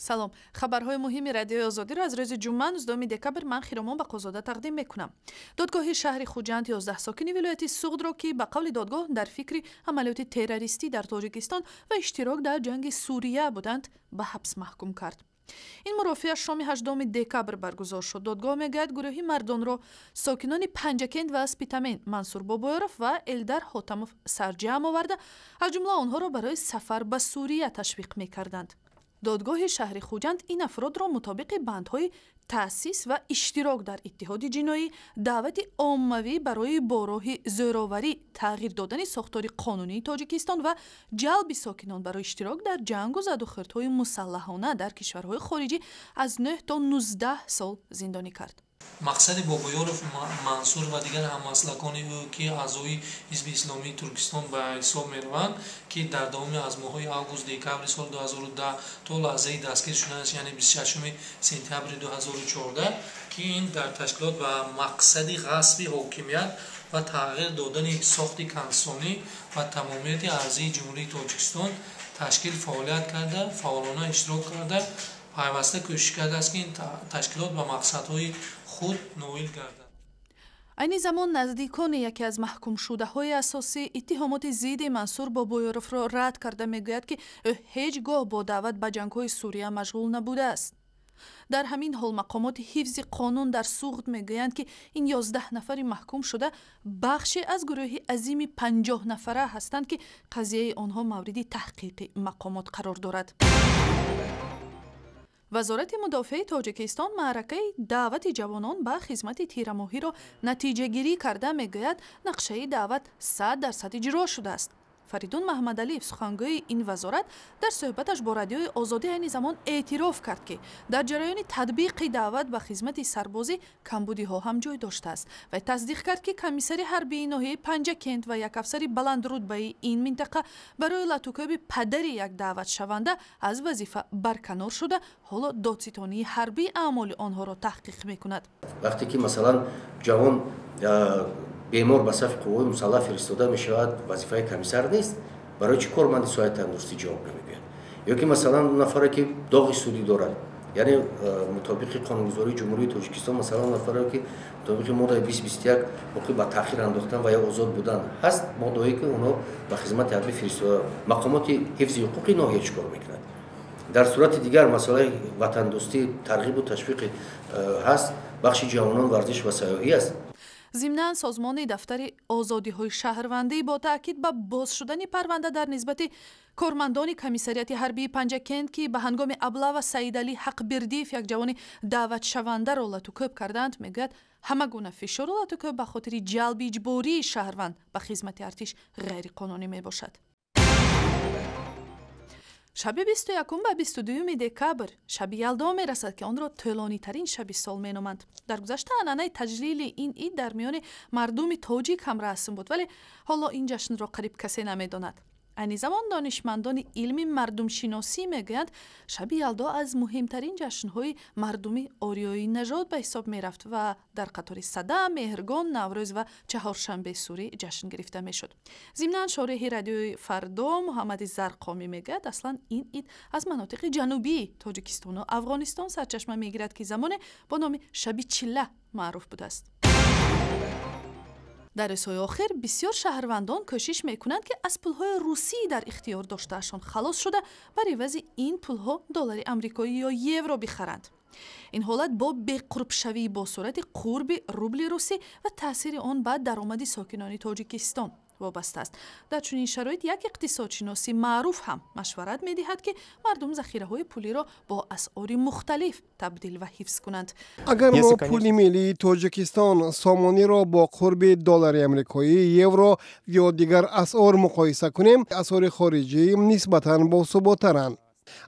Салом, хабарҳои муҳими Радиои Озодиро аз рӯзи ҷумъа, 19 декабр, ман, Хиромон Бақозода, тақдим мекунам. Додгоҳи шаҳри Хуҷанд 11 сокини вилояти Суғдро, ки ба қавли додгоҳ дар фикри амалиёти террористӣ дар Тоҷикистон ва иштирок дар ҷанги Сурия буданд, ба ҳабс маҳкум кард. Ин мурофиа шоми 8 декабр баргузор шуд. Додгоҳ мегӯяд, гурӯҳи мардонро сокинони Панҷакент ва Спитамен Мансур Бобоёров ва Элдар Ҳотамов сарҷамъ оварда, аз ҷумла онҳоро барои сафар ба Сурия ташвиқ мекарданд. Додгоҳи шаҳри Хуҷанд ин афродро мутобиқи бандҳои таъсис ва иштирок дар иттиҳоди ҷиноӣ, даъвати оммавӣ барои бо роҳи зӯроварӣ тағйир додани сохтори қонунии Тоҷикистон ва ҷалби сокинон барои иштирок дар ҷангу задухӯрдҳои мусаллаҳона дар кишварҳои хориҷӣ аз 9 то 19 сол зиндонӣ кард. Мақсади Бобоёров Мансур ва дигар ҳаммаслакони ӯ, ки аъзои Ҳизби Исломии Туркистон ба ҳисоб мераванд, ки дар давоми аз моҳҳои август, декабри соли 2010 то лаҳзаи дастгир шуданаш, яъне 26 сентябри 2014, ки ин дар ташкилот ба мақсади ғасби ҳокимият ва тағйир додани сохти конститутсионӣ ва тамомияти арзии Ҷумҳурии Тоҷикистон ташкил фаъолият карда, фаъолона иштирок карда, пайваста кӯшиш кардааст, ки ин ташкилот ба мақсадҳои худ ноил гардад. Айни замон наздикони яке аз маҳкумшудаҳои асосӣ иттиҳомоти зидди Мансур Бобоёровро рад карда, мегӯяд, ки ӯ ҳеҷ гоҳ бо даъват ба ҷангҳои Сурия машғул набудааст. Дар ҳамин ҳол мақомоти ҳифзи қонун дар Суғд мегӯянд, ки ин 11 нафари маҳкум шуда бахше аз гурӯҳи азими 50 нафара ҳастанд, ки қазияи онҳо мавриди таҳқиқи мақомот қарор дорад. Вазорати мудофиаи Тоҷикистон маъракаи даъвати ҷавонон ба хизмати тирамоҳиро натиҷагирӣ карда, мегӯяд, нақшаи даъват 100% иҷро шудааст. Фаридун Маҳмадалиев, сухангӯи ин вазорат, дар суҳбаташ бо Радиои Озодӣ айни замон эътироф кард, ки дар ҷараёни татбиқи даъват ба хизмати сарбозӣ камбудиҳо ҳам ҷой доштааст ва тасдиқ кард, ки комиссари ҳарбии ноҳияи Панҷакент ва як афсари баландрутбаи ин минтақа барои латукӯби падари як даъватшаванда аз вазифа барканор шуда, ҳоло додситонии ҳарбӣ аъмоли онҳоро таҳқиқ мекунад. Вақте ки, масалан, ҷавон бемор ба сафи қувваҳои мусаллаҳ фиристода мешавад, вазифаи комиссар нест. Барои чӣ корманди соҳаи тандурустӣ ҷавоб намегӯяд? Ё ки, масалан, нафаре ки доғи судӣ дорад, яъне мутобиқи қонунгузории Ҷумҳурии Тоҷикистон, масалан, нафаре ки мутобиқи моддаи 20, 21 ҳуқуқи ба таъхир андохтан ва ё озод будан ҳаст, моддаое ки онҳо ба хизмати ҳарбӣ фиристода, мақомоти ҳифзи ҳуқуқи ноҳия чӣ кор мекунад? Дар сурати дигар масъалаи ватандӯстӣ, тарғибу ташвиқи ҳаст, бахши ҷавонон, варзиш ва сайёҳӣ аст. Зимнан созмони Дафтари озодиҳои шаҳрвандӣ бо таъкид ба боз шудани парванда дар нисбати кормандони комиссариати ҳарбии Панҷакент, ки ба ҳангоми облава Саидалӣ Ҳақбердиев, як ҷавони даъватшавандаро латукӯб карданд, мегӯяд, ҳама гуна фишору латукӯб ба хотири ҷалби иҷбории шаҳрванд ба хизмати артиш ғайриқонунӣ мебошад. Шаби 21 ба 22 декабр шаби Ялдо мерасад, ки онро тӯлонитарин шаби сол меноманд. Дар гузашта анъанаи таҷлили ин ид дар миёни мардуми тоҷик ҳам расм буд, вале ҳоло ин ҷашнро қариб касе намедонад. Айни замон донишмандони илми мардумшиносӣ мегӯянд, шаби Ялдо аз муҳимтарин ҷашнҳои мардуми ориёии нажод ба ҳисоб мерафт ва дар қатори Сада, Меҳргон, Наврӯз ва Чаҳоршанбеи Сурӣ ҷашн гирифта мешуд. Зимнан шореҳи Радиои Фардо Муҳаммади Зарқомӣ мегӯяд, аслан ин ид аз манотиқи ҷанубии Тоҷикистону Афғонистон сарчашма мегирад, ки замоне бо номи шаби Чилла маъруф будааст. Дар рӯзҳои охир бисёр шаҳрвандон кӯшиш мекунанд, ки аз пулҳои русӣ дар ихтиёр доштаашон халос шуда, бар ивази ин пулҳо доллари амрикоӣ ё евро бихаранд. Ин ҳолат бо беқурбшавии босуръати қурби рубли русӣ ва таъсири он ба даромади сокинони Тоҷикистон вобаста аст. Дар чунин шароит як иқтисодшиноси маъруф ҳам машварат медиҳад, ки мардум захираҳои пулиро бо асъори мухталиф табдил ва ҳифз кунанд. Агар мо пули миллии Тоҷикистон, сомониро, бо қурби доллари амрикоӣ, евро ё дигар асъор муқоиса кунем, асъори хориҷӣ нисбатан босуботтаранд.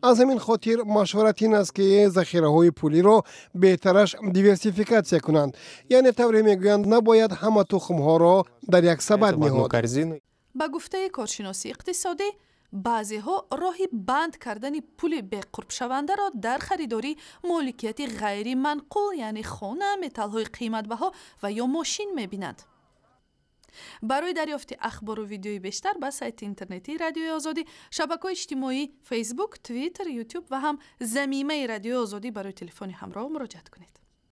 Аз ҳамин хотир машварат ин аст, ки захираҳои пулиро беҳтараш диверсификатсия кунанд, яъне тавре мегӯянд, набояд ҳама тухмҳоро дар як сабад ниҳод. Ба гуфтаи коршиноси иқтисодӣ, баъзеҳо роҳи банд кардани пули беқурбшавандаро дар харидории моликияти ғайриманқул, яъне хона, металлҳои қиматбаҳо ва ё мошин мебинанд. Барои дарёфти ахбору видеои бештар ба сайти интернетии Радиои Озодӣ, шабакаҳои иҷтимоӣ Фейсбук, Твиттер, Ютуб ва ҳам замимаи Радиои Озодӣ барои телефони ҳамроҳ муроҷиат кунед.